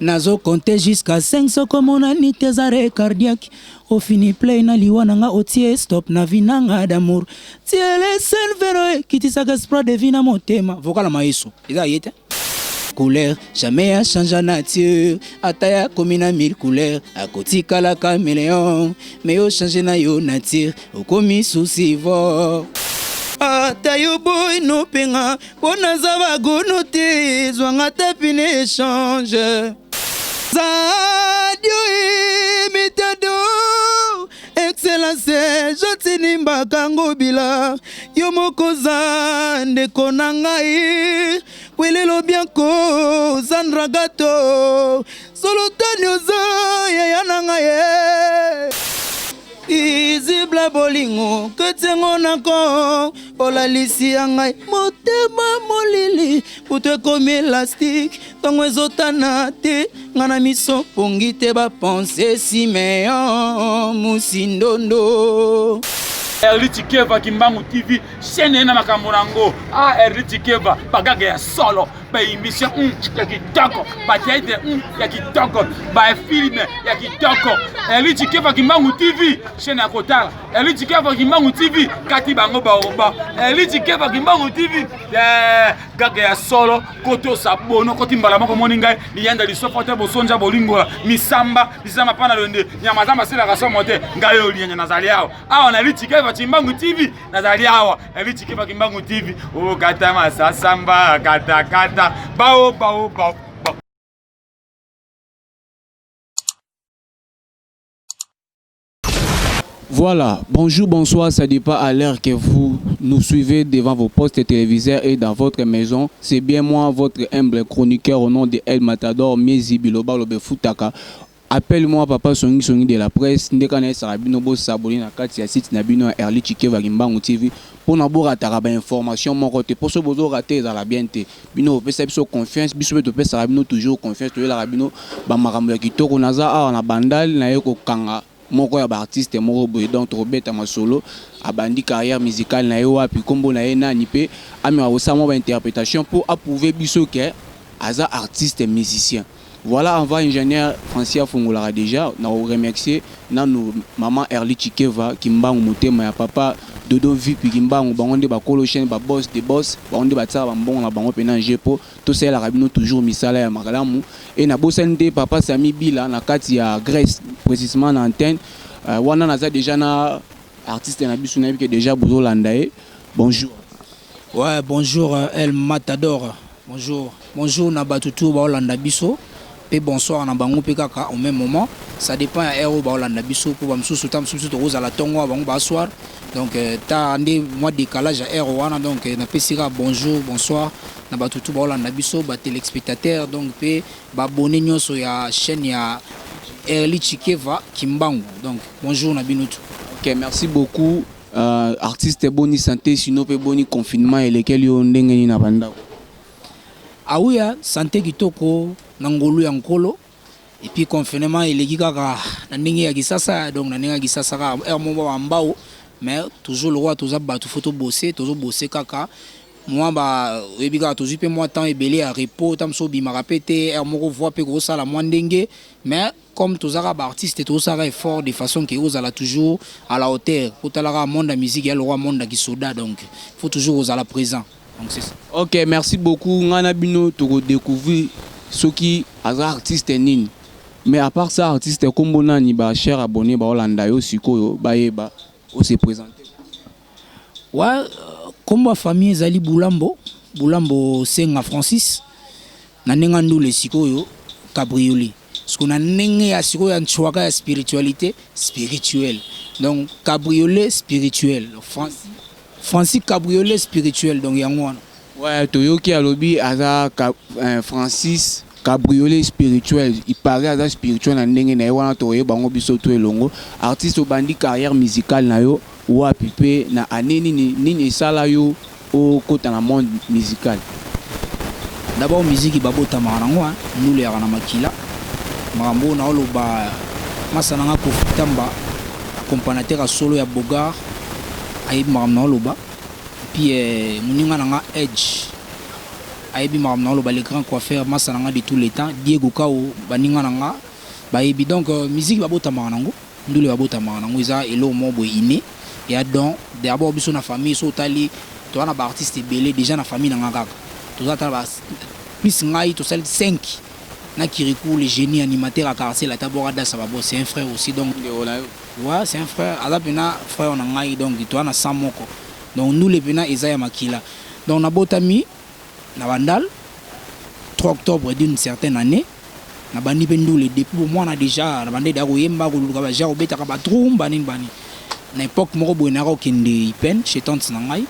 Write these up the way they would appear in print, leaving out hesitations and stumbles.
Nazo compter jusqu'à 5 soki omonani te eza arret cardiaque Ofini play na liwa na nga otie stop na vie na nga d'amour Tiele senvero ekitisaka espoir de vie na motema Vocal ya Maestro eza ya ye te? Couleur jamais a changea nature Ata ya komi na mille couleurs akotikala cameleon Mais yo changer na yo nature okomi soucivore Ata yo boyi no penga Po naza bagono te zwa nga ata pine echange Zadio imitado Excellence Gentiny Mbaka Ngobila yo moko oza ndeko na ngai Kwelelo Bianco Sandra Gato Solotani oza yaya na ngai eh. Izibla bolingo kati yango nako olalisi ya ngai motema molili butu ekomi elastique ntongo ezotana te nga na miso pongi te bapense Simeon Musindondo. Erli Tshikeva Kimbangu TV chaîne ye na makambo na yango. Ah Erli Tshikeva bagaga ya solo ba émission ya kitoko ba théâtre ya kitoko ba film ya kitoko. Erli Tshikeva Kimbangu TV chaîne ya kotala. Erli Tshikeva Kimbangu TV kati bango baoba. Erli Tshikeva Kimbangu TV eh, gaga ya solo koto sabono koti mbala moko moni ngai liyanda lisofo te bosonja bolingola misamba misamba pana londe nyama zamba silaka somo te ngai oyo lianya nazali awa awa na Tshikeva Kimbangu TV nazali awa na Tshikeva Kimbangu TV okata masasamba kata kata bao bao bao. Voilà, bonjour, bonsoir, ça dépend à l'heure que vous nous suivez devant vos postes téléviseurs et dans votre maison. C'est bien moi, votre humble chroniqueur au nom de El Matador, Miezi Biloba Lobe Futaka. Appelle-moi Papa Songi Songi de la presse. Ndeka na esaka bino bo s'abonner na kati ya site na bino ya Erli Tshikeva Kimbangu TV pona bo rataka ba information moko te. Poso bozo rater ezala bien te. Bino bopesa biso confiance, biso pe topesaka bino toujours confiance, toyelaka bino ba makambo ya kitoko. Naza awa na Bandal naye kokanga moko ya ba artiste moko boye, donc tokobeta masolo abandi carrière musicale na ye wapi, kombo na ye nani, pe ameka kosala mwa ba interpretation po a prouver biso que aza artiste musicien. Voilà, avant ingénieur Francis afungolaka déjà na ko remercier nanu maman Erly Tshikeva Kimbangu motema ya papa Dodo Vipi Kimbangu, bango nde bakolo chaîne, ba boss de boss, bango nde batiaka ba mbongo na bango pena jeu po tosalelaka bino toujours misala ya malamu. Et nabosani te papa Sami Bila na kati ya Grèce, précisément na antenne wana naza déjà na artiste na biso, nayebi ke déjà bozolanda ye. Bonjour. Ouais, bonjour El Matador. Bonjour. Bonjour na bato tout baolanda biso pe bonsoir na bango pe kaka au même moment. Ça dépend ya heure oyo baolanda biso po ba mosusu ta mosusu tokozala ntongo wa bango ba soir. Donc ta nde mwa décalage ya heure wana, donc napesi kaka bonjour bonsoir na bato tout baolanda biso, ba téléspectateurs, donc pe ba abonné nyonso ya chaîne ya Erli Tshikeva Kimbangu. Donc bonjour na bino tout. Ok, merci beaucoup. Artiste boni santé, sinon pe boni confinement elekeli yo ndenge nini na bandako? Awuya santé kitoko na ngolu ya nkolo, et puis confinement eleki kaka na ndenge ya kisasa, donc na ndenge ya kisasa kaka heure moko ba mbao, mais toujours lokola toza bato faut tobose, tozobose kaka mwa ba oyebi kaka tozwi pe mwa temps ebele ya repos, ta mosusu obimaka pe te, heure moko voix pe kosala mwa ndenge, mais comme tozaka ba artiste tozosala effort de façon ke ozala toujours à la hauteur, otalaka monde ya musique ya lokwa monde ya kisoda, donc faut toujours ozala présent, donc c'est ça. Ok, merci beaucoup. Nga na bino toko découvrir soki aza artiste nini, mais à part ça artiste kombo nani ba chers abonnés baolanda yo sikoyo bayeba o se présenter? Ouais, kombo ya famille ezali Bulambo, Bulambo Senga Francis, na ndenge ndule sikoyo cabriolet. Siko na ndenge ya sikoyo ya ntswaka ya spiritualité spirituelle, donc cabriolet spirituel, Francis, Francis cabriolet spirituel, donc yango wana. Ouais, toyoki alobi aza Francis cabriolet spirituel, il paraît aza spirituel na ndenge na ye wana, tokoyeba yango biso to elongo. Artiste, obandi carrière musicale na yo wapi pe na année nini, nini esala yo okota na monde musical? D'abord musique babotamaka nango, ndule yaka na makila. Makambo oyo naoloba, masa nanga Kofi Tamba, accompagnateur ya solo ya Bogar, ayebi makambo naoloba. Puis moninga nanga Edge. Ayebi makambo na oloba, le grand coiffeur, masa na nga de tous les temps, Diego Kao, baninga na nga bayebi. Donc musique babotamaka nango, ndule babotamaka nango, eza eloko moko boye inné ya don. D'abord biso na famille, so otali, toza na baartiste ebele déjà na famille na nga. Kaka toza tala plus ngai, tosali 5 na Kirikou, le génie animateur à quartier la tabora dasa babo. C'est un frère aussi, donc ouais, c'est un frère, aza mpena frère na ngai. Donc toza na sang moko, donc ndule mpena eza ya makila. Donc nabotami na Bandal 3 octobre d'une certaine année. Nabandi mpe ndule depuis bomwana déjà. Nabandi deya koyemba, koluka bagenre, kobetaka badrum, banini banini. Na époque moko boye, nayaka kokende Ipen chez tante na ngai.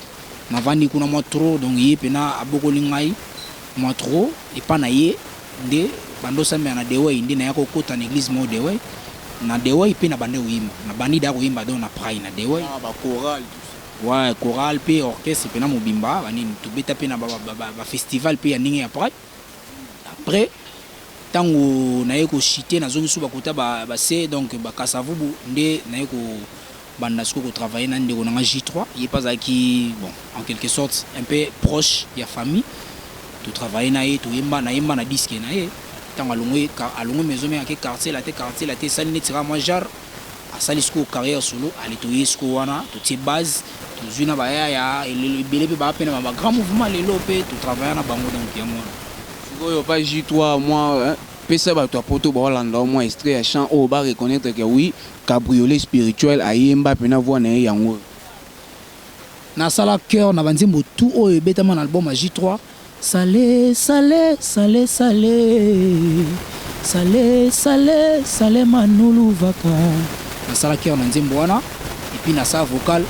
Navandi kuna mwa trop, donc ye mpena abokoli ngai mwa trop epa na ye. Nde bando osambela na Dewey, nde nayaka kokota na église moko Dewey. Na Dewey mpe na bandi koyemba, nabandi deya koyemba. Donc na prai na Dewey. Ouais, chorale mpe orchestre mpena mobimba, banini, tobeta mpe na bafestival mpe ya ndenge ya prai. Après, ntango naye koshite, nazongi so bakota base, donc bakasavubu, nde naye kobanda sikoyo kotravaille na ndeko nanga J3. Ye mpe azalaki, bon, en quelque sorte un peu proche ya famille. Totravaille na ye, toyemba, nayemba na disque na ye. Ntango alongwe, alongwe maison me, ake Quartier la te, Quartier la te esali neti kaka mwa genre asali sikoyo carrière solo. Ale, toye sikoyo wana, totie base, tozwi na bayaya ebele mpe baa mpe na bagrand mouvement lelo mpe totravaille na bango. Donc yango wana. Sikoyo pa J3, mwa pesa bato ya poto baolanda mwa extrait ya chant oyo bareconnaître que oui, Cabriolet Spirituel ayemba mpena voix na ye yango. Nasala chœur na banzembo tout oyo ebetama na album ya J3: sale sale sale sale sale sale sale manulu vaka. Nasala chœur na nzembo wana et puis nasala vocal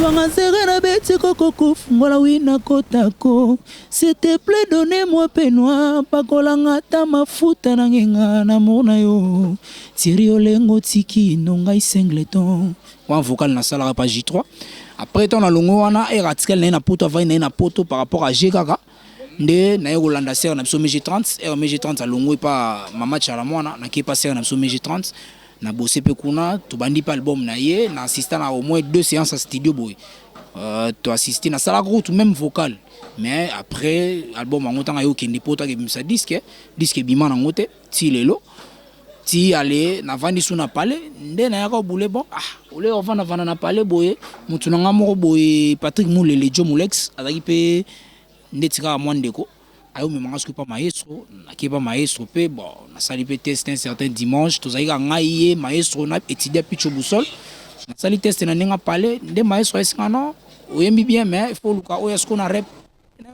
wanga nzere na beti koko kofungola wina kotako. S'il te plaît, donnez-moi peignoir, pakolanga ata mafuta na ngenga na amour na yo. Thierry Olengo tiki no ngai singleton wana vocal nasalaka pa J3. Après, ntango nalongo wana, ere atikali na ye na poto, avai na ye na poto par rapport à G kaka nde naye kolanda sere na biso MG 30. Ere MG 30 alongo epa mama Tiala mwana, nake pa sere na biso MG 30, nabose mpe kuna. Tobandi mpe album na ye, na assista na au moins deux séances ya studio boye. Toassiste, nasalaka kutu même vocal. Mais après album yango, ntango aye okende po otaka ebimisa disque, disque ebima nango te ti lelo. Ti ale navandi su na palais, nde nayaka obule. Bon, ah, ole ovandavanda na palais boye, motu na nga moko boye, Patrick Mulele Jo Mulex, azalaki mpe ndeti kaka mwa ndeko, ayomemanga soki pa maestro. Nake pa maestro mpe, bon, nasali mpe test un certain dimanche. Tozalaki kaka ngai, ye, maestro na étudia Picho Busol. Nasali test na ndenge palais, nde maestro ayesinga: "Non, oyembi bien, mais il faut oluka oyo sikoyo na rep."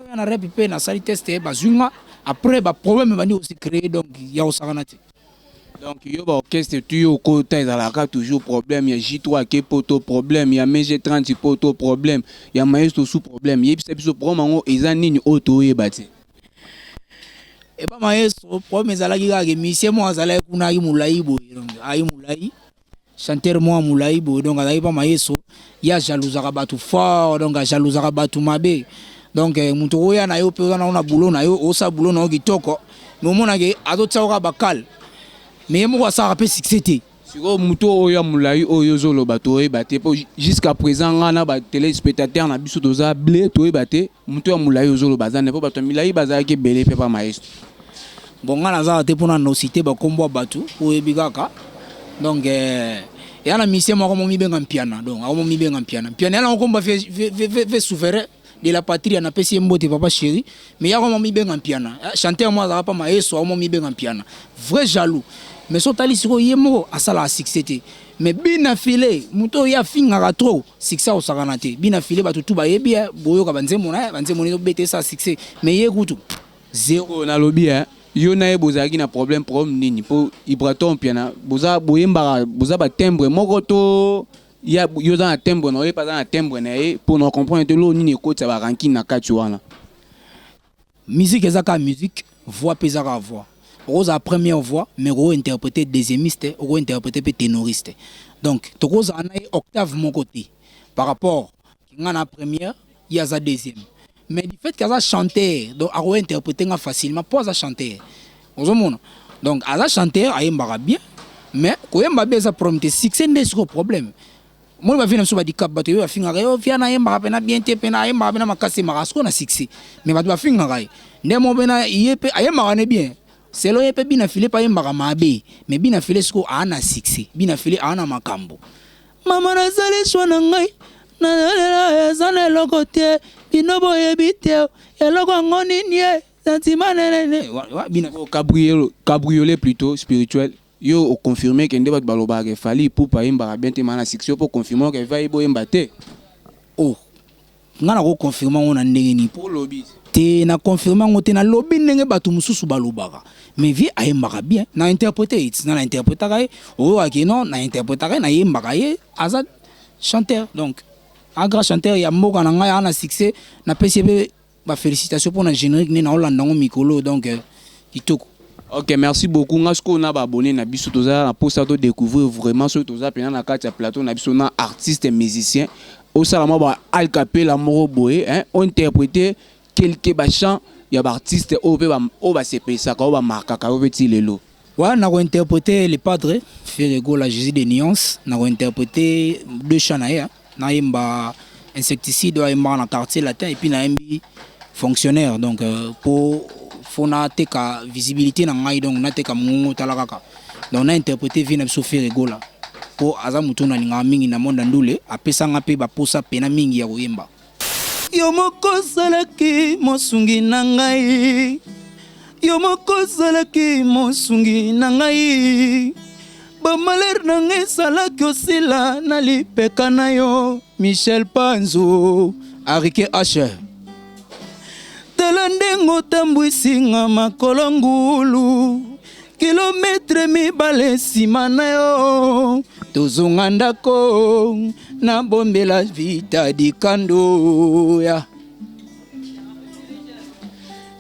Oyo na rep mpe nasali test, bazwi nga. Après, baproblème ebandi kosi créer, donc ya kosakana te. Donc yo, baorchestre tu yo okota, ezalaka toujours problème ya J3 ake poto, problème ya MG 30 poto, problème ya maestro su problème. Yebisa biso problème yango eza nini oyo toyeba te. Epa maestro, problème ezalaki kaka musicien moko azalaki kuna, aki molai boye. Donc aki molai, chanteur moko molai boye. Donc azalaki pa maestro, ye ajalousaka bato fort, donc ajalousaka bato mabe. Donc moto okoya na yo mpe, oza nango na boulot na yo, osala boulot na yo kitoko, mais omonake azotia kaka bakale, mais ye moko asalaka mpe succès te. Sikoyo moto oyo ya molai oyo ozoloba, toyeba te, mpo jusqu'à présent nga na batéléspectateur na biso toza ble, toyeba te moto ya molai ozoloba aza nde, mpo bato ya milai bazalaki ebele mpe pa maestro. Bon, nga nazala te mpona nosite bakombo ya bato oyebi kaka. Donc eya na musicien moko mo mibenga Mpiana. Donc ako mo mibenga Mpiana, Mpiana ya nango komba ve souverain de la patrie. Napesi ye mbote, papa chéri. Mais yako mo mibenga Mpiana, chanteur mo azalaka pa maestro, ako mo mibenga Mpiana, vrai jaloux. Mais so otali sikoyo, ye moko asalaka succès te, mais bina file moto oyo afingaka trop, succès akosakana te. Bina file, bato tu bayebi ye, boyoka banzembo na ye, banzembo nini obeta, esala succès, mais ye kutu zéro. Nalobi yo na ye bozalaki na problème, problème nini? Mpo Ibrator Mpiana, boza boyembaka, boza batimbre moko to ya yo oza na timbre na yo, ye mpe aza na timbre na ye? Mpo na comprendre te loo nini ekotisa barancune na kati wana. Musique eza kaka musique, voix mpe eza kaka voix. Okozala première voix, mais okointerpréter deuxiémiste, okointerpréter mpe ténoriste. Donc tokozala na ye octave moko te par rapport nga na première, ye aza deuxième. Mais du fait qu'aza chanteur, donc akointerpréter nga facilement mpo aza chanteur. Ozomona, donc aza chanteur, ayembaka bien, mais koyemba bien eza problème te, succès nde sikoyo problème. Omoni ba vieux na biso ba dicap bato ebele bafingaka ye oh vieux wana ayembaka pena bien te pena ayembaka pena makasi te maka sikoyo na succès mais bato bafingaka ye nde moko pena ye pe ayembaka ne bien selon ye pe bina filet pe ayembaka mabe mais bina filet sikoyo aa na succès bina filet aa na makambo. Mama nasali choix na ngai nalela eza na eloko te bino boyebi te eloko yango nini e sentiment nenene bina Cabriolet plutot spirituel Yo o confirmer que nde batu balobaka que Fally Ipupa ayembaka bien te mais na succès yo pe o confirmer que ayebi oyemba te. Oh nga nako confirmer yango na ndenge nini po olobi te na confirmer yango te nalobi ndenge batu mususu balobaka mais vieux ayembaka bien na interpreter ye ti nga na interpretaka ye oyoka que non na interpretaka ye nayembaka ye aza chanteur donc a grand chanteur ya mboka na ngai aza na succès napesi ye pe Ba felicitations pona generique nde nao landa ngo mikolo oyo donc kitoko. Ok merci beaucoup nga sikoyo na ba abonne na biso toza na posa to decouvrir vraiment soki toza pena na kati ya plateau na biso na artiste musicien osala mwa ba alcapella moko boye hein o interpreter quelques ba chants ya ba artistes oyo pe oyo ba sepelisaka yo ba markaka yo pe ti lelo. Ouais nako interpreter le padre ferre gola jesus de nuance nako interpreter deux chants na ye hein. Nayemba insecticide oyo ayembaka na quartier latin et puis nayembi fonctionnaire donc po faut nateka visibilite na ngai donc nateka mongongo tala kaka donc na interpreter vie na biso Ferre Gola po aza mutu oyo nalingaka mingi na monde ya ndule apesa nga pe ba posa pena mingi ya koyemba. Yo moko ozalaki mosungi na ngai Yo moko ozalaki mosungi na ngai Ba malheur na ngai esalaki osila na lipeka na yo Michel Panzu Arike H Tala ndenge otambwisi nga makolo ngulu Kilometre mibale nsima na yo tozonga ndako nabombela vita dikando ya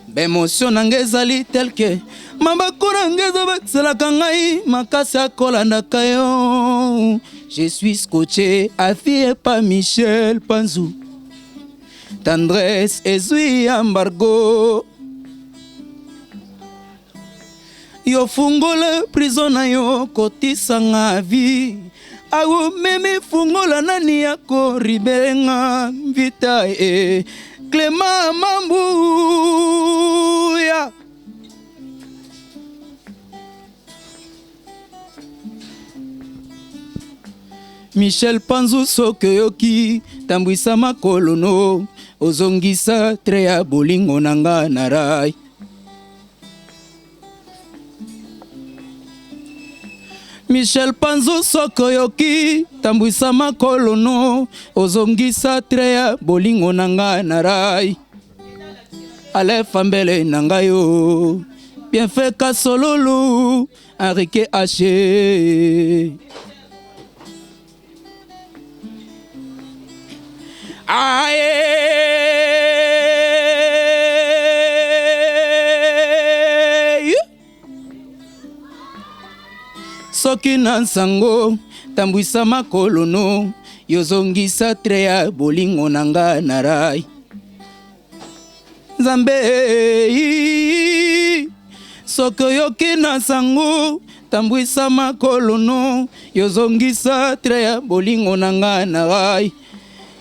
B'emotion na nga ezali tel que mabaku na nga ezobakiselaka ngai makasi ya kolandaka yo. Je suis scotché afie pa Michel Panzu tendresse ezui embargo yo fungola prison na yo kotisa nga vie awumemi fungola nani ya koribere nga vita e Clement Mambuya. Michel Panzu soki oyoki tambwisa makolo no ozongisa tre ya bolingo na nga na rai. Michel Panzu soki oyoki tambwisa makolo no ozongisa tre ya bolingo na nga na rai Alefa mbele na ngai yo Bienfait Kasololu Henrique Hache Aye. Soki na nsango tambwisa makolo no yozongisa tre ya bolingo na nga na rai Nzambe soki oyoki na sango tambwisa makolo no yozongisa tre ya bolingo na nga na rai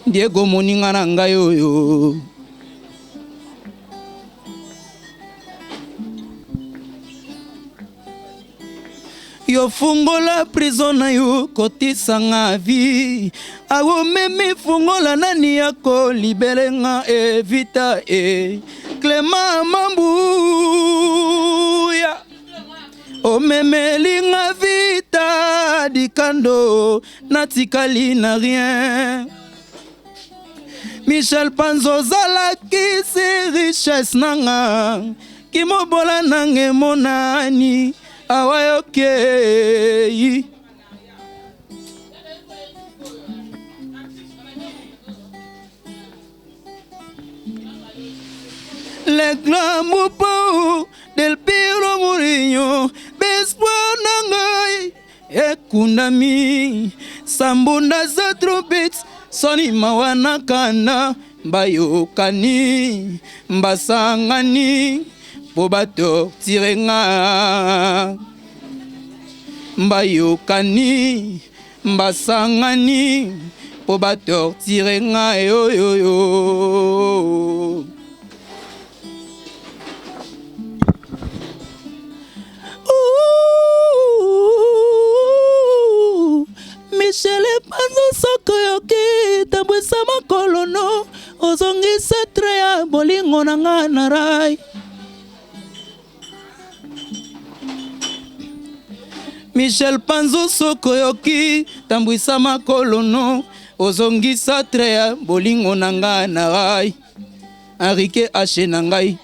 Diego moninga na ngai oyo Yo fungola prison na yo kotisa nga vie awomemi fungola nani ako libere nga e vita e Clement Mambuya omemeli nga vita dikando natikali na rien Michel Panzo ozalaki si richesse na nga kimobola nanga emonani awa yokei Le grand Mopao del Piro Mourinho Bespoir na ngai ekundami Sambunda za trompette soni mawa na kanda Bayokani basangani po ba torturer nga Bayokani. Basangani mpo ba torturer ngai oyoyo. Michel Panzo soko yoki tambwisa makolo no ozongisa tre ya bolingo na nga na rai. Michel Panzu soko yoki tambwisa makolo no ozongisa tre ya bolingo na nga na rai. Henrique H na ngai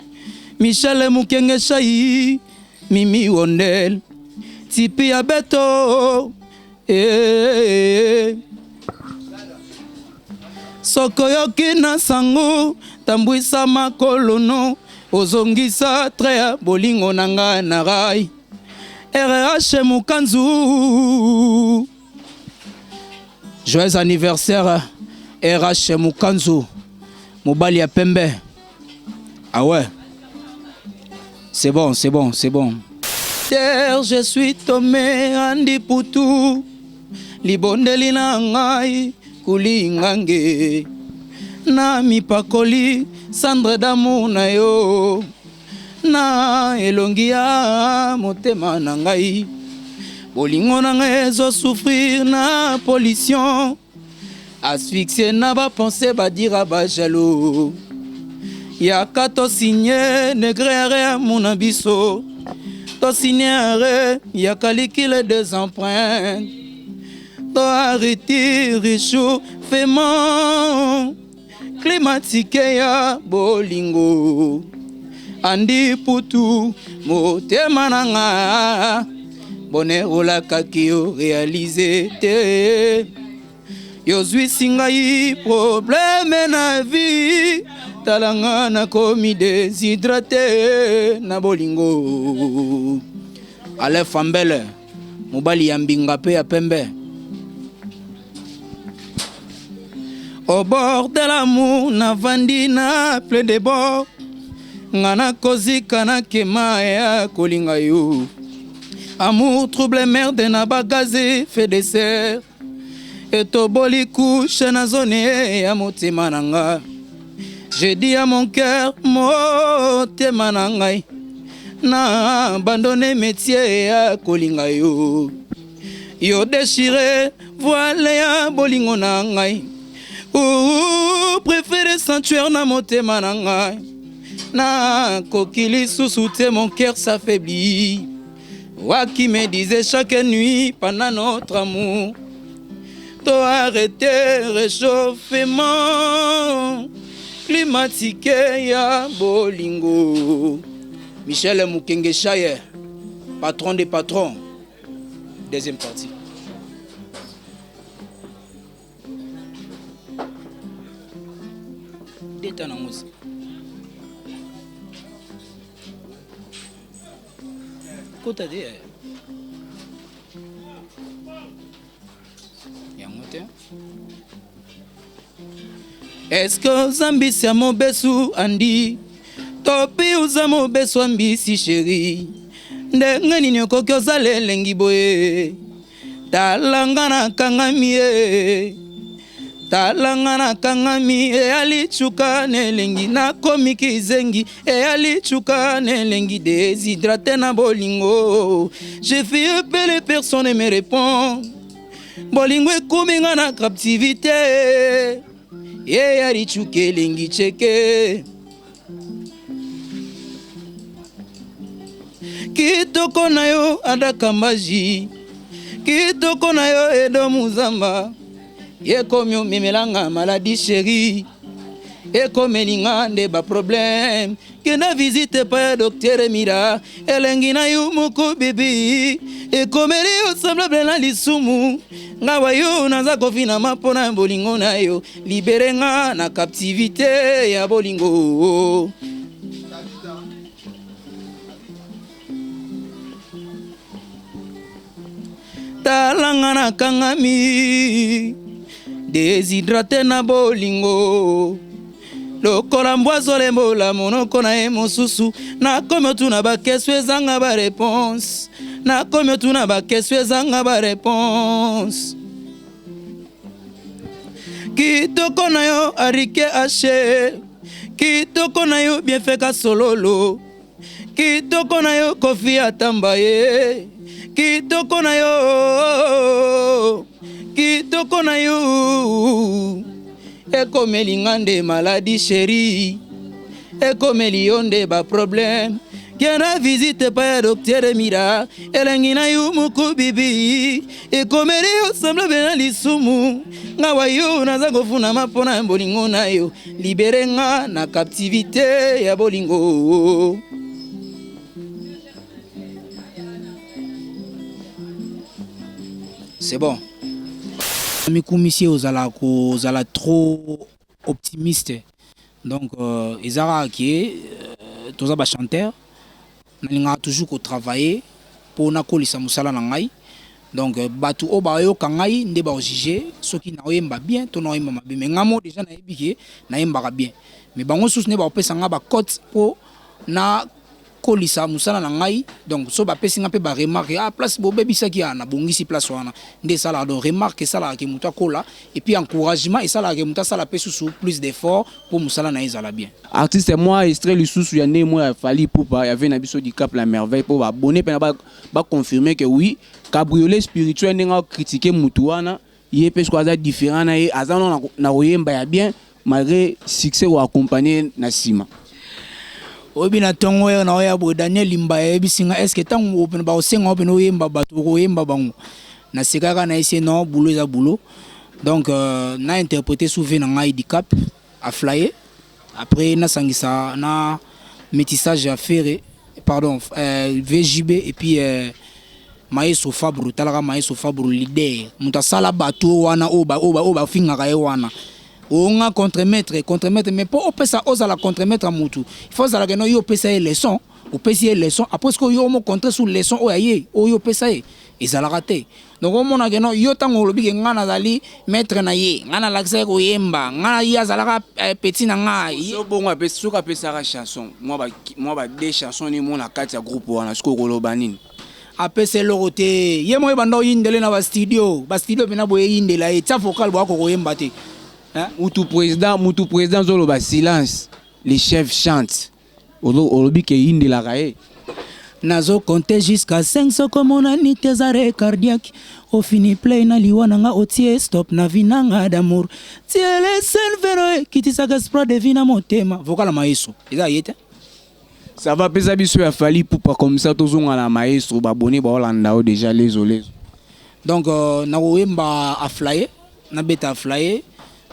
Michel Mukenge Shai Mimi Wondel Tipi ya beto eh. Soko yoki na sango tambwisa makolo no ozongisa tre ya bolingo na nga na rai RH Mukanzu. Joyeux anniversaire RH Mukanzu mobali ya pembe. Ah ouais. C'est bon, c'est bon, c'est bon. Terre, je suis tombé Andy Poutou. Libondeli na ngai kulinga nge na mipakoli cendre d'amour na yo na elongi ya motema na ngai bolingo na ngai ezo souffrir na pollution asphyxie na ba pensée badira ba jaloux yaka tosigne negre are ya mona biso tosigne are yaka likile des empreintes to arrêter réchauffement climatique ya bolingo andi putu motema na nga bonheur olakaki yo réalise te yozwisi ngai problème na vie tala nga nakomi déshydrate na bolingo Alain Fambele mobali ya mbinga mpe ya pembe Au bord de l'amour navandi na plein de bord nga nakozika na kema ya kolinga yo amour trouble merde na bagaze fait de serre etoboli couche na zone ya motema na nga je dis à mon cœur motema na ngai na abandonne métier ya kolinga yo yo déchiré voile ya bolingo na ngai Ouh, préféré sanctuaire na motema na ngai nakoki lisusu te mon cœur s'affaiblit Wa qui me disait chaque nuit pendant notre amour to arrêter réchauffement climatique ya bolingo Michel Mukenge Chaye patron des patrons deuxième partie. Deta na ngozi. Kota te yaya. Yango te. Est-ce que oza mbisi ya mobesu andi topi oza mobesu ya mbisi sheri ndenge nini okoki ozala elengi boye Tala nga nakangami ye Tala nga nakangami eyali tshuka na elengi nakomi kizengi eyali tshuka na elengi déshydraté na bolingo je fais appeler personne me répond bolingo ekomi nga na captivité eyali tshuka elengi tsheke Kitoko na yo Ada Kambaji, kitoko na yo Edo Muzamba, ekomi omemelanga maladi chérie, ekomeli nga nde ba problème, kenda visite epai ya docteur Mira, elengi na yo moko bebe, ekomeli yo semblable na lisumu, nga wa yo naza kofinama mpo na bolingo na yo, libere nga na captivité ya bolingo. Tala nga nakangami déshydraté na bolingo lokola mbwa azolembola monoko na ye mosusu nakomi otuna bakestion ezanga bareponse nakomi otuna bakestion ezanga bareponse. Kitoko na yo Arike Ashe, kitoko na yo Bienfait Kasololo, kitoko na yo Kofi Atamba ye, kitoko na yo, kitoko na yo ekomeli nga nde maladi chérie, ekomeli yo nde ba problème. Kenda visite epai ya docteur Mira, elengi na yo moko bibi ekomeli yo semblable na lisumu. Nga wa yo naza kofunama mpo na bolingo na yo, libere nga na captivité ya bolingo. C'est bon. Mikumisi ozala kozala trop optimiste, donc eza kaka ke toza ba chanteur, nalingaka toujours ko travailler mpo nakolisa mosala na ngai. Donc bato oyo bayoka ngai nde bao juge soki naoyemba bien to naoyemba mabe. Mais ngai moko déjà nayebi ke nayembaka bien, mais bango susu nde bakopesa ngai ba cote mpo na kolisa mosala na ngai. Donc so bapesi nga mpe ba remarque, ah, place bobebisaki, ah, nabongisi place wana nde esalaka. Donc remarque esalaka ke moto akola, et puis encouragement esalaka ke moto asala mpe susu plus d'effort mpo mosala na ye ezala bien. Artiste, mwa extrait lisusu ya ndenge moko ya Fally Ipupa ya ve na biso Dicap la Merveille, mpo babone mpena ba confirme que oui, cabriolet spirituel, ndenge a critique mutu wana, ye mpe soki aza différent na ye, aza no na koyemba ya bien malgré succès ko accompagner na nsima. Oyebi, na ntongo oyo na oya boye, Daniel Limba ayebisi nga: est ce que ntango bakosenga yo pene oyemba, bato okoyemba bango? Nasekaka na ese non, boulot eza boulot. Donc na interprété sous ve na ngai Dicap aflaye, après nasangisa na métissage ya Ferre, pardon, VJB et puis Maestro Fabro. Talaka Maestro Fabro, leader, moto asala bato wana oyo bafingaka ye wana onga contremaître, contremaître. Mais mpo opesa, ozala contremaître ya motu, il faut ozalaka no yo opesa ye leçon, opesi ye leçon, après sikoyo yo omo contre sur leçon oyo aye oyo opesa ye, ezalaka te. Donc omonake no yo ntango olobi ke ngai nazali maître na ye, ngai nalakisa ye koyemba, ngai ye azalaka petit na ngai. So bongo soki apesaka chanson, mwa ba deux chanson ni mo na kati ya groupe wana, soki okoloba nini? Apesa eloko te. Ye moko ebanda oyindele na ba studio, ba studio mpena boye eyindela ye, tia vocal boyako koyemba te. Mutu président, mutu président azoloba silence, les chefs chante, olobi ke eyindelaka ye. Nazo compter jusqu'à 5, soko monani te eza arrêt cardiaque. Ofini play na liwa na nga, otie stop na vie na nga d'amour. Tiele senvero ekitisaka esprit de vie na motema. Vocal ya Maestro eza ye te. Ça va, pesa biso ya Fally Ipupa, comme ça tozonga na Maestro. Babone baolanda o déjà lezo lezo. Donc nakoyemba aflaye, nabeta aflaye,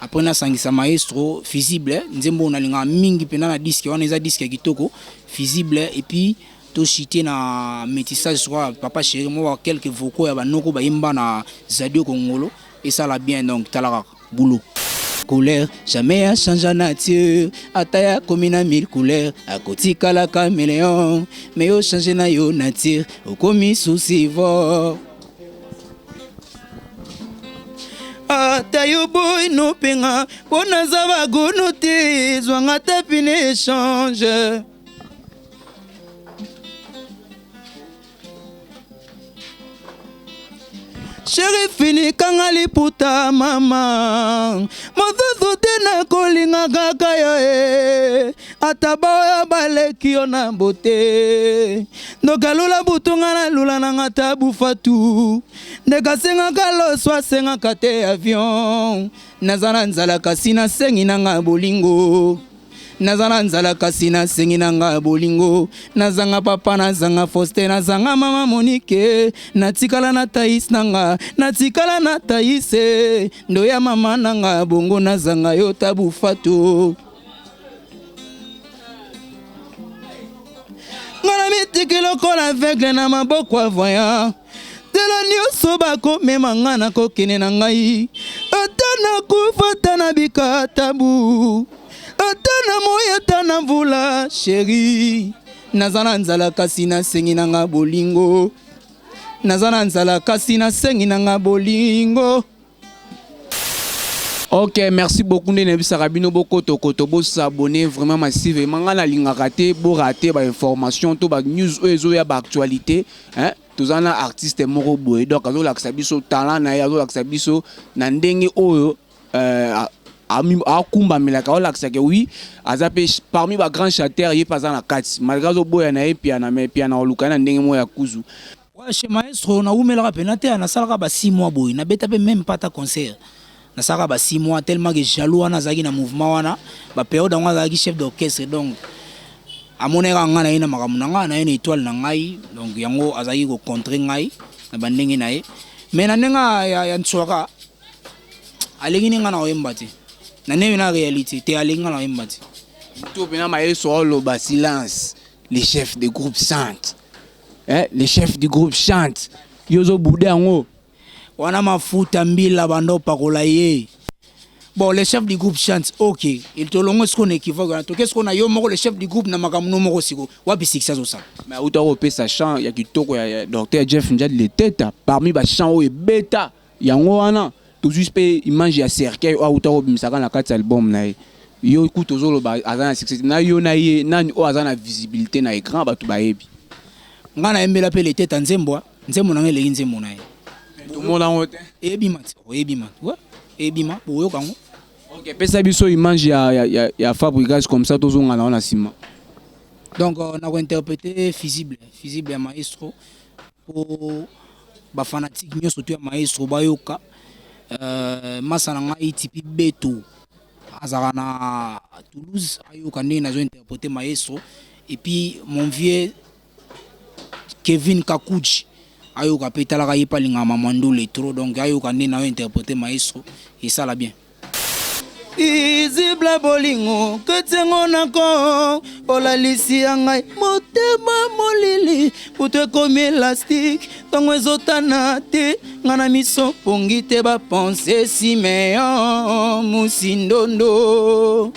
après nasangisa Maestro Fusible, nzembo oyo nalingaka mingi mpena na disque wana, eza disque ya kitoko, Fusible, et puis toshite na métissage sikoyo Papa Chéri, mwa quelques vocaux ya banoko bayemba na Zadio Kongolo, esala bien. Donc tala kaka boulot. Couleur jamais a change nature, ata ya komi na mille couleur, akotikala caméléon. Mais yo change na yo nature, okomi sous-vivre. Ata yo boy nopenga mpo naza bagono te, zwanga ta pine échange. Chéri, finikanga liputa, mama mosusu te, nakolinga kaka yo e, ata baoyo baleki yo na bote. Ndokalula butu, nga nalula nanga ta bufatu, ndeko asengaka loso, asengaka te avion. Naza na nzala kasi nasengi nanga bolingo, naza na nzala kasi nasengi nanga bolingo. Nazanga papa, nazanga Faustin, nazanga mama Monike, natikala na Tais nanga, natikala na Taise ndo ya mama nanga, bongo nazanga yo tabu fatu. Nga na mitiki lokola aveugle na maboko ya voyant, tela nyonso bakomema nga, nakokende na ngai, ata nakufa, ata nabika tabu, ata na moi, ata na mvula. Chéri, naza na nzala kasi nasengi na nga bolingo, naza na nzala kasi nasengi na nga bolingo. Ok, merci beaucoup. Nde nayebisaka bino, bokotokoto bo s'abonner vraiment massivement. Ngai nalingaka te borate ba information to ba news oyo ezoya, ba actualité, hein? Toza na artiste moko boye, donc azolakisa biso talent na ye, azolakisa biso na ndenge oyo. euh, Akumbamelaka aolakisa ke oui aza pe parmi ba grand chanteur ye pe aza na kati malgre azoboya na ye Mpiana mais Mpiana oluka ye na ndenge moko ya kuzu. Ouais chez maestro na wumelaka pena te nasalaka ba 6 mois boye na beta pe meme pas ata concert nasalaka ba 6 mois tellement que jaloux wana azalaki na mouvement wana ba periode yango azalaki chef d'orchestre donc amonaki kaka ngai na ye na makambo na ngai na ye na etoile na ngai donc yango azalaki ko contrer ngai na ba ndenge na ye mais na ndenge ya, ya nsuaka Alingi ni nga na koyemba te. Na ndenge na realite te alingi nga na koyemba te. To pena maestro oloba silence les chefs de groupe chante eh, les chefs du groupe chante yo ozo bude yango wana mafuta mbila banda opakola ye bon le chef du groupe chante ok il tolongo sikoyo na équivoque wana toke sikoyo na yo moko le chef du groupe na makambo no moko sikoyo wapi succès azosala mais auta kopesa chant ya kitoko ya docteur Jeff Njadi Leteta parmi ba chant oyo ebeta Yango wana tozui pe image ya cercueil oyo awuta kobimisa kaka na kati ya album na ye. Yo kutu ozo loba aza na succès te na yo na ye nani oyo aza na visibilite na ecran batu bayebi. Nga nayembela pe Leteta nzembo ah, nzembo na nga eleki nzembo na ye. Mais tomona yango te. Ebima ti, oh ebima ouais, ebima bokoyoka yango. Ok pesa biso image ya ya ya Fabrigas comme ça tozonga na yo na sima. Donc nako interpreter fusible, fusible ya maestro Po ba fanatiques nionso tout ya maestro bayoka masta na ngai Tipi Beto azalaka na Toulouse ayoka ndenge nazo interpreter maestro et puis mon vieux Kevin Kakudji ayoka pe talaka ye pe alingaka maman ndule trop donc ayoka ndenge nazo interpreter maestro esala bien. Visible bolingo kati yango nako olalisi ya ngai motema molili butu ekomi elastique ntongo ezotana te nga na miso pongi te bapense simeon musindondo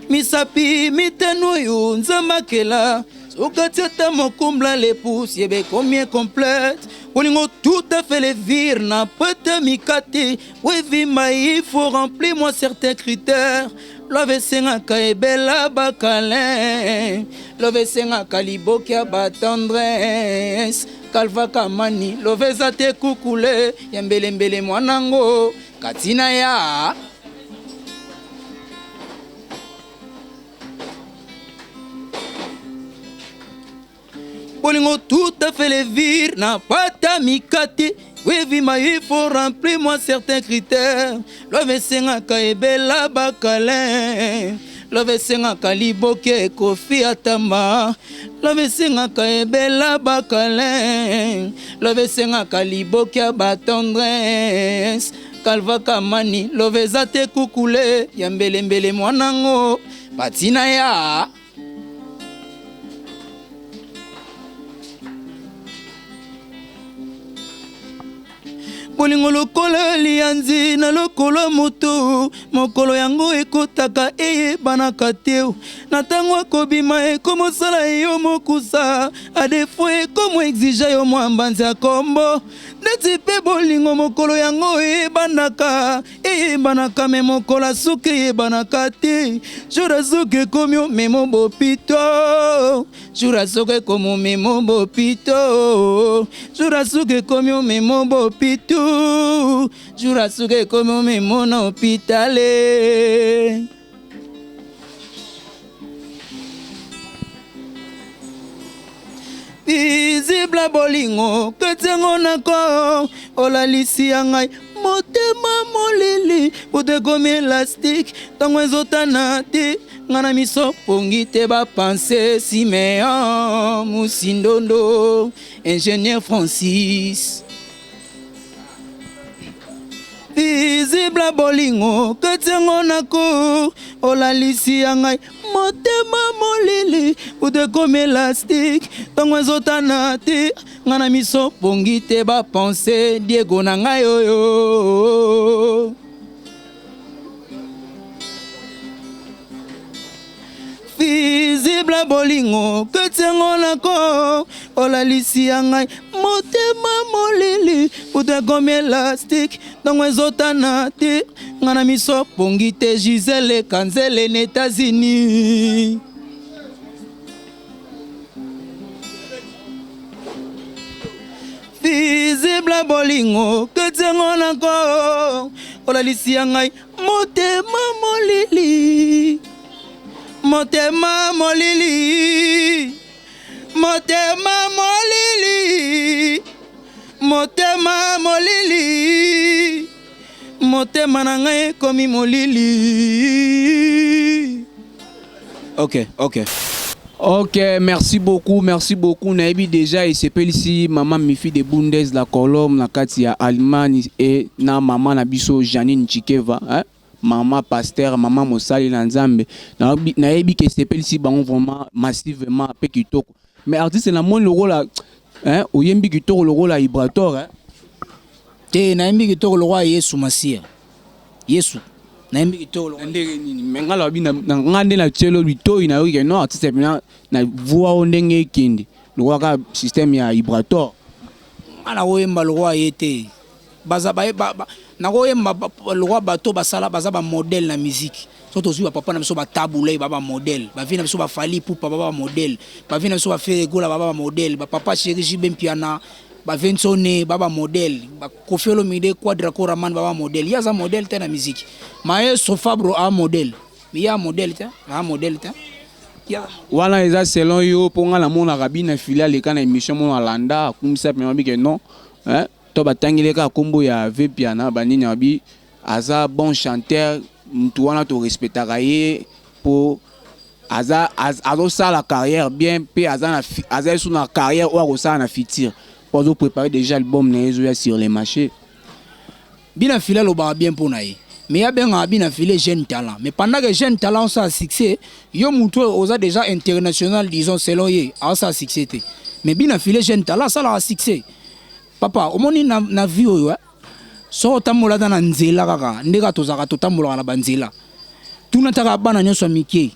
Misapi mitano oyo Nzambe akela soki atie ata mokumbla le pouce yeba ekomi incomplète bolingo tout à fait le vire na pete mikate po evimba il faut remplir moi certains critères love esengaka ebela bakalin love esengaka liboke ya batendresse kalva kamani love eza te kukule ya mbelembele mwanango katina ya Bolingo tout à fait le vire na pata mikate wevima il faut remplir moi certains critères love esengaka ebela bakalin love esengaka liboke kofi atamba love esengaka ebela bakalin love esengaka liboke ya batendresse Calva kamani love eza te kukule ya mbele mbele mwana ngo batina ya bolingo lokola liyanzi na lokolo moto mokolo yango ekotaka eyebanaka te na ntango akobima ekomosala yo mokusa adefo ekomo exige yo mwa mbanzi ya kombo Neti pe bolingo mokolo yango eyebanaka eyebanaka me mokolo ya suka eyebanaka te jour ya suka ekomi omemo bopito jour ya suka ekomi omemo bopito jour ya suka ekomi omemo bopito jour ya suka ekomi omemo na hopitale. Visible bolingo kati yango nako olalisi ya ngai motema molili butu ekomi elastique ntango ezotana te nga na miso pongi te bapense simeon musindondo ingénieur francis Visible bolingo kati yango nako olalisi ya ngai motema molili butu ekomi elastique ntongo ezotana te nga na miso pongi te bapense diego na ngai oyo Visible bolingo kati yango nako olalisi ya ngai motema molili butu ekomi elastique ntongo ezotana te nga na miso pongi te Gisele Kanzele na Etats-Unis Visible Simple bolingo ketiango nako olalisi ya ngai motema molili, motema molili, motema molili, motema molili, motema na ngai ekomi molili. Ok, ok. Ok, merci beaucoup, merci beaucoup. Nayebi déjà esepelisi mama Mifi de Bundes la Colombe na kati ya Allemagne et na mama na biso Janine Chikeva, hein? Mama pasteur, mama mosali na Nzambe. Nayebi ke esepelisi bango vraiment massivement pe kitoko. Mais artiste na moni lokola, hein, oyembi kitoko lokola Ibrator, hein? Te, nayembi kitoko lokola Yesu Masiya. Yesu nayembi kitoko lokola ndenge nini? Mais nga lobi na nga nde na tielo litoyi na yoki ke non, artiste pena na voix o ndenge ekende lokola kaka système ya Ibrator. Nga nakoyemba lokola ye te. Baza ba, ba, ba, nakoyemba lokola bato basala baza ba modèle na musique. So tozwi ba papa na biso ba Tabu Ley ba ba modèle, ba vie na biso ba Fally Ipupa ba ba modèle, ba vie na biso ba Ferre Gola ba ba modèle, ba papa chéri JB Mpiana, ba Vinsone ba ba modèle, ba Koffi Olomide Quadra Koraman ba ba modèle. Ye aza modèle te na musique. Maestro Fabro a modèle. Mais ye a modèle te, a modèle te. Ya. Wana eza selon yo, po nga namonaka bina fili aleka na émission mona alanda akumisa pe mabi ke non, hein, to batangeli kaka kombo ya Vepiana banini abi aza bon chanteur, mutu wana to respectaka ye po aza azosala carrière bien pe aza na aza yesu na carrière oyo akosala na futur po azo préparer déjà album na ye ezoya sur le marché. Bina fili alobaka bien mpo na ye, mais ye abengaka Bina File jeune talent, mais pendant que jeune talent osala succès, yo mutu oyo oza déjà international, disons selon ye aosala succès te, mais Bina File jeune talent asalaka succès. Papa, omoni na vie oyo, eh? Soki otambola ata na nzela kaka nde kaka tozalaka, totambolaka na banzela, tuna taka bana nyonso ya mike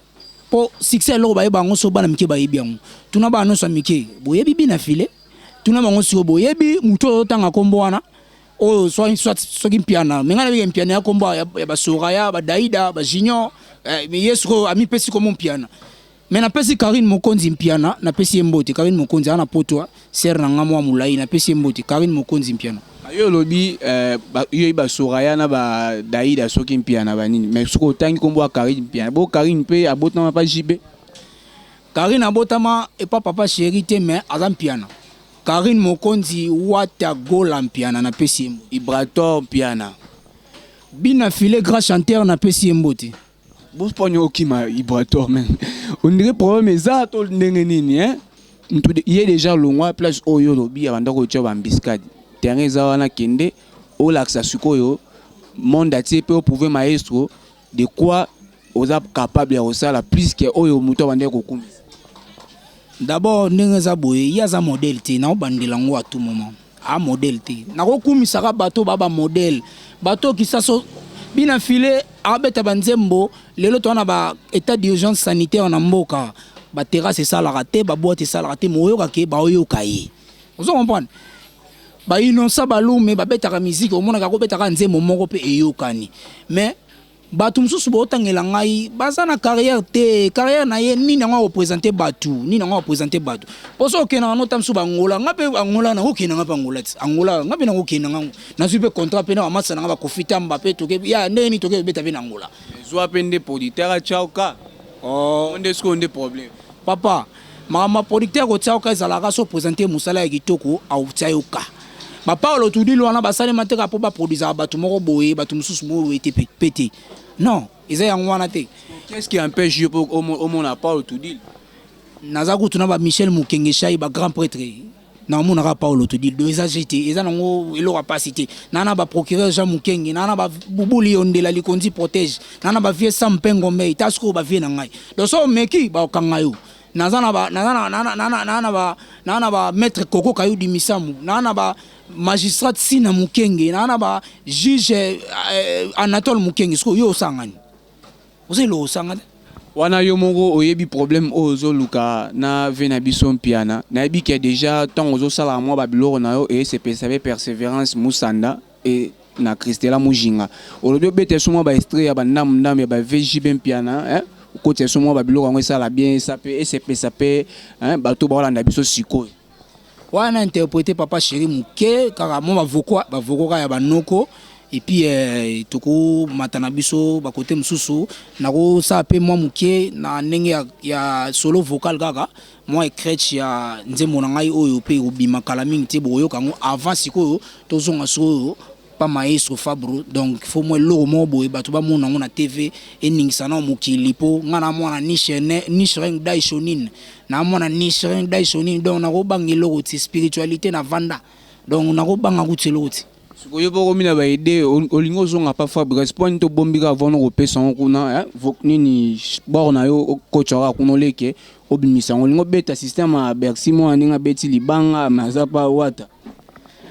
po succès eloko bayeba yango. So bana mike bayebi yango, tuna bana nyonso ya mike: boyebi Bina File? Tuna bango sikoyo: boyebi motu oyo ozotanga nkombo wana oyo? Soit soki Mpiana, me ngai nabiki Mpiana ya nkombo ya Basoraya, Badaida, Bajunior, ye sikoyo amipesi kombo Mpiana. Me napesi Karine Mokonzi Mpiana, napesi ye mbote. Karine Mokonzi aza na potwa sere na nga mwa molai, napesi ye mbote, Karine Mokonzi Mpiana. Yo olobi yo Basoraya na Badaida, soki Mpiana banini, mais soki otangi nkombo ya Karine Mpiana, bo Karine mpe abotama pa JB. Karine abotama epa papa chéri te, mais aza Mpiana. Karine Mokonzi Wata Gola Mpiana, napesi ye mbote. Ibrator Mpiana. Bina File grand chanteur, napesi ye mbote. Boponi okima Ibrator, mais on dirait problème eza to ndenge nini, hein? Mutu ye déjà longwa place oyo olobi abanda kotia baembuscade. Terrain eza wana, kende olakisa sikoyo monde atie mpe oprouve maestro de quoi oza capable ya kosala plus que oyo moto abandaki kokumisa. D'abord, ndenge eza boye, ye aza modèle te. Naobandela yango à tout moment, a modèle te. Nakokumisaka bato ba bamodèle, bato kisaso. Bina File abeta banzembo. Lelo toza na ba état d'urgence sanitaire na mboka, baterrasse esalaka te, baboîte esalaka te, moyoka ke baoyoka ye. Ozo comprendre? Bainonsa balume babetaka musique, omonaka kobetaka nzembo moko mpe eyokani. Mais bato mosusu bootangela ngai baza na carrière te. Carrière na ye nini yango akoprésente bato? Nini yango akoprésente bato? Mpo so okendaka nota mosusu Bangola, nga mpe Angola nakokenda, nga mpe Angola ti Angola nga mpe nakokenda. Ngango nazwi mpe contrat mpe na bamasa na nga Bakofi Tamba mpe toke ya ndenge nini, toke kobeta mpe na Angola. Zwa mpe nde producteur atiauka. Oh. Nde sikoyo nde problème. Papa, makambo ya producteur kotia yoka ezalaka so présente mosala ya kitoko, akotia yoka. Bapaolo Tudili wana basalema te kaka mpo baproduisaka bato moko boye, bato mosusu boye te pe te. Non, eza yango wana te. Qu'est-ce qui empêche yo mpo omona Paulo Tudili? Naza kutu na Bamichel Mokenge Shai, bagrand prêtre, naomonaka Paulo Tudili. Do eza je te, eza nango eloko ya pasi te. Naa na baprocureur Jean Mokenge, naa na babubuli Yondela Likonzi Protège, naa na bavie Sam mpe Ngombe ta. Sikoyo bavie na ngai, donc so omeki bakokanga yo. Naza na ba naza na na na na na ba na na ba maître Koko Kayudi Misamu, na na ba magistrat Sina Mukenge, na na ba juge Anatole Mukenge. Sikoyo yo osangani, oza eloko osanga te. Wana yo moko oyebi problème oyo ozoluka na ve na biso Mpiana. Nayebi ke déjà ntango ozosalaka mwa babiloko na yo eyesepelisa mpe Persévérance Musanda e na Christela Mujinga. Olobi obeta so mwa baextrait ya bandamu ndamu ya ba VJB Mpiana, eh? Okotisa so mwa babiloko yango esala bien, esa mpe esepelisa mpe, hein, bato baolanda biso sikoyo. Wana interprete papa chéri moke kaka mwa bavoko bavoko kaka ya banoko et puis eh, tokomata na biso bakote mosusu nakosala mpe mwa moke na ndenge ya, ya solo vocal kaka mwa ecretche ya nzembo na ngai oyo mpe ekobima kala mingi te bokoyoka yango avant sikoyo tozonga sikoyo pa maestro Fabro donc faut mwa eloko moko boye bato bamona yango na TV eningisa nao mokili mpo ngai na mwana Nichiren Daishonin na mwana Nichiren Daishonin donc nakobanga eloko ti spiritualité na vanda donc nakobanga kuti eloko ti. Sikoyo yo mpe okomi na ba idee olingi ozonga pa Fabrigas mpo nini tobombi kaka vano kopesa yango kuna nini bord na yo okotya kaka kuna oleke obimisa yango olingi obeta système ya Bercy mwana ndenge abeti libanga mais aza pa wata.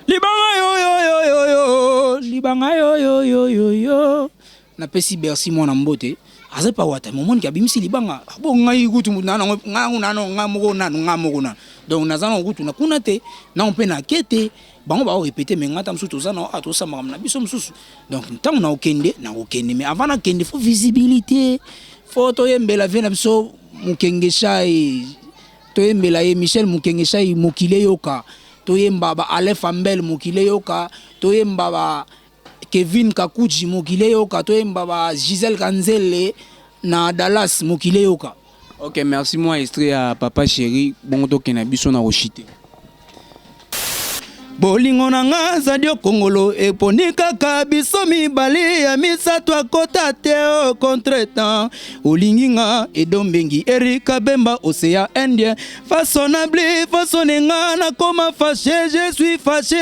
Libanga yo yo yo yo yo libanga yo yo yo yo yo napesi Bercy mwana mbote aza pa wata momoni ke abimisi libanga bo ngai kutu nano ngai nano ngai moko nano ngai moko nano donc naza nano kutu na kuna te nano mpe na ke te bango bao répéter mais ngai ta mosusu toza na tosala makambo na biso mosusu donc ntango nakokende nakokende mais avant nakende faut visibilité faut toyembela vie na biso mokengeshai Toyembela ye Michel Mukenge Shayi mokili eyoka Toyemba ba Alain Fambel mokili eyoka Toyemba ba Kevin Kakudji mokili eyoka Toyemba ba Gisèle Kanzele na Dallas mokili eyoka. Ok merci mua extrait ya papa cheri bongo tokende na biso na kochite. Bolingo na nga Zadio Kongolo eponi kaka biso mibale ya misato akota te o contretemps olingi nga Edo Mbengi Erika Bemba Océan Indien façonnable façonne nga nakoma fâché je suis fâché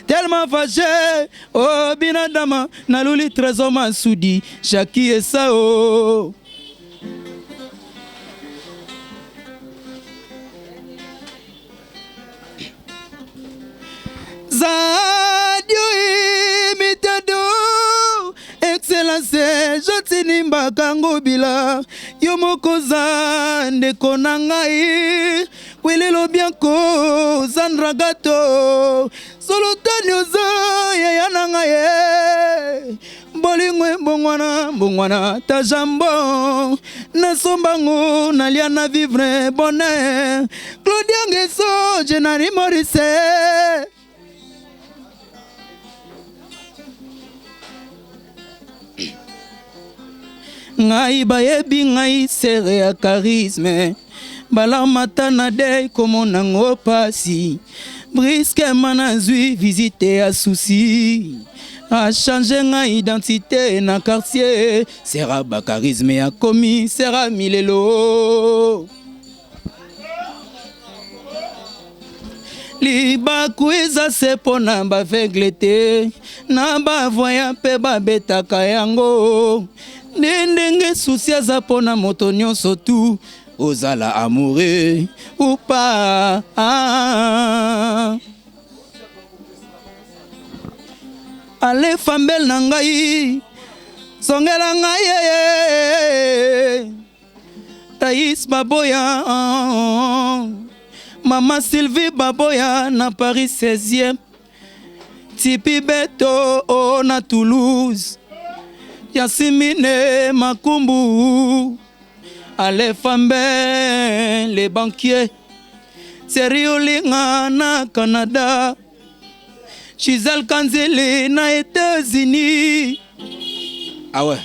tellement fâché oh binadama naluli Trésor Masudi Jackie Esao. Zadio imitado excellence jotini mbakango bila yo moko za ndeko na ngai kwelelo bianco Sandra Gato solotani oza yaya na ngai eh. Bolingo ebongwana mbongwana ta jambon nasomba ngo nalia na vivre bonheur Claudia Ngeso Jenari Maurice Ngai bayebi ngai sere ya charisme balamata na dei komona ngo pasi brusquement nazwi visite ya souci a change ngai identité na quartier sera ba charisme akomi sera milelo Libaku eza se mpo na b'aveugle te, na ba voyant mpe babetaka yango. Nde ndenge souci aza mpo na moto nyonso tout, ozala amoureux ou pas. Allez fambel na ngai, zongela ngai eh. Thaïs Baboya Mama Sylvie Baboya na Paris 16e Tipi Beto oh, na Toulouse Yasimine Makumbu Ale Fambe les banquiers Thierry Olinga na Canada Gisèle Kanzele na États-Unis Ah ouais.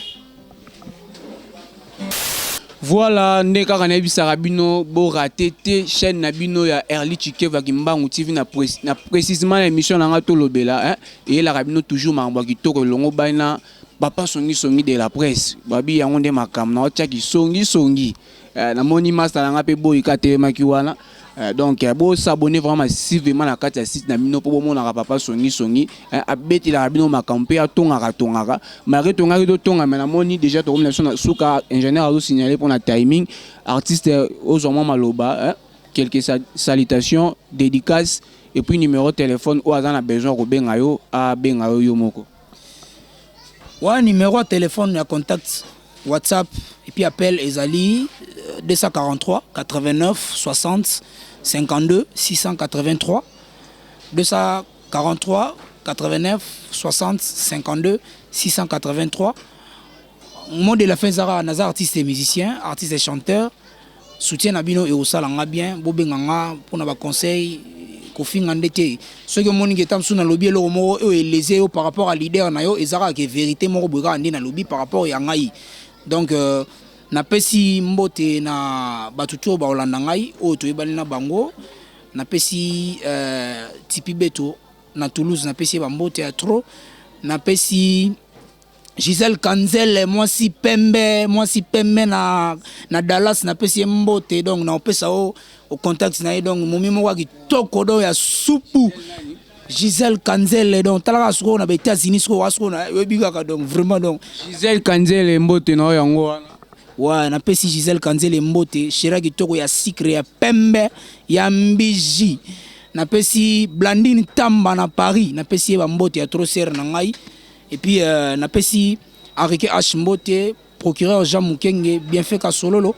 Voilà nde kaka nayebisaka bino bo rate te chaîne na bino ya Erly Tshikeva Kimbangu TV na, pré na précisément na émission na nga tolobela hein eyelaka bino toujours makambo ya kitoko elongo bai na papa songi songi de la presse babi yango nde makambo na otia kisongi songi eh, namoni masta na nga mpe boyika atelemaki wana Eh, donc eh, bo s'abonner vraiment massivement na kati ya site na bino mpo bomonaka papa songi songi eh, abetelaka bino makambo mpe atongaka tongaka malgré tongaki totonga me namoni déjà tokomi na biso na suka ingénieur azosignale mpo na timing artiste ozwa mwa maloba eh, quelques salutations dédicace et puis numéro téléphone oyo aza na besoin ya kobenga yo abenga yo yo moko. Wana numéro ya téléphone ya contact WhatsApp et puis appel ezali 243 89 60 52 683 243 89 60 52 683 mot de la fin ezaka naza artiste et musicien artiste et chanteur soutien na bino ekosala nga bien bobenga nga mpona ba conseil. Kofinga nde te. Soki omoni ke ta mosusu nalobi eloko moko oyo elese yo par rapport à leader na yo, eza kaka ke vérité moko boye kaka nde nalobi par rapport ya ngai. Donc napesi mbote na bato to oyo bakolanda ngai, oyo toyebani na bango. Napesi Tipi Beto na Toulouse, napesi ye bambote ya trop. Napesi Gisèle Kanzele, mwasi pembe, mwasi pembe na Dallas, napesi ye mbote. Donc naopesa o o contact na ye. Donc momi moko ya kitoko, donc ya supu, Gisèle Kanzele. Donc talaka sikoyo na ba États-Unis, sikoyo wa sikoyo oyebi kaka. Donc vraiment, donc Gisèle Kanzele, mbote na oyo yango wana. Wa napesi Gisèle Kanzele mbote, chérie kitoko ya sucre, ya pembe, ya mbiji. Napesi Blandine Tamba na Paris, napesi ye bambote ya trop, sœur na ngai. Et puis napesi Henrique H mbote, procureur Jean Mukenge, Bienfait Kasololo,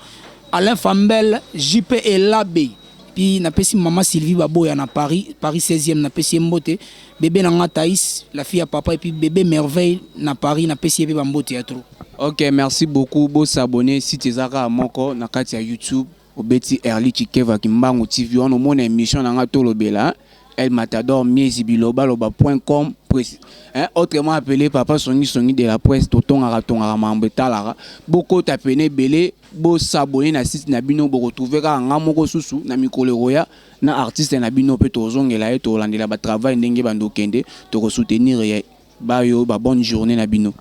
Alain Fambel, JP Elabe. Puis napesi mama Sylvie Baboya na Paris, Paris 16e, napesi ye mbote. Bébé na nga Thaïs, la fille à papa, et puis bébé Merveille na Paris, napesi ye mpe bambote ya trop. Ok, merci beaucoup. Bosabonner, site eza kaka moko na kati ya YouTube. Obeti Erli Chikeva Kimbangu TV wana, omona émission na nga Tolobela El Matador Miezi Bilobaloba.com, hein, autrement appelé Papa Songi Songi de la presse. Totongaka tongaka mambo etalaka. Bokota pene ebele, bosabonner na site na bino, boretrouve kaka nga moko susu na mikolo ekoya na artiste na bino mpe tozongela ye, tolandela batravail ndenge bando okende, tokosoutenir ye bayo. Ba bonne journée na bino.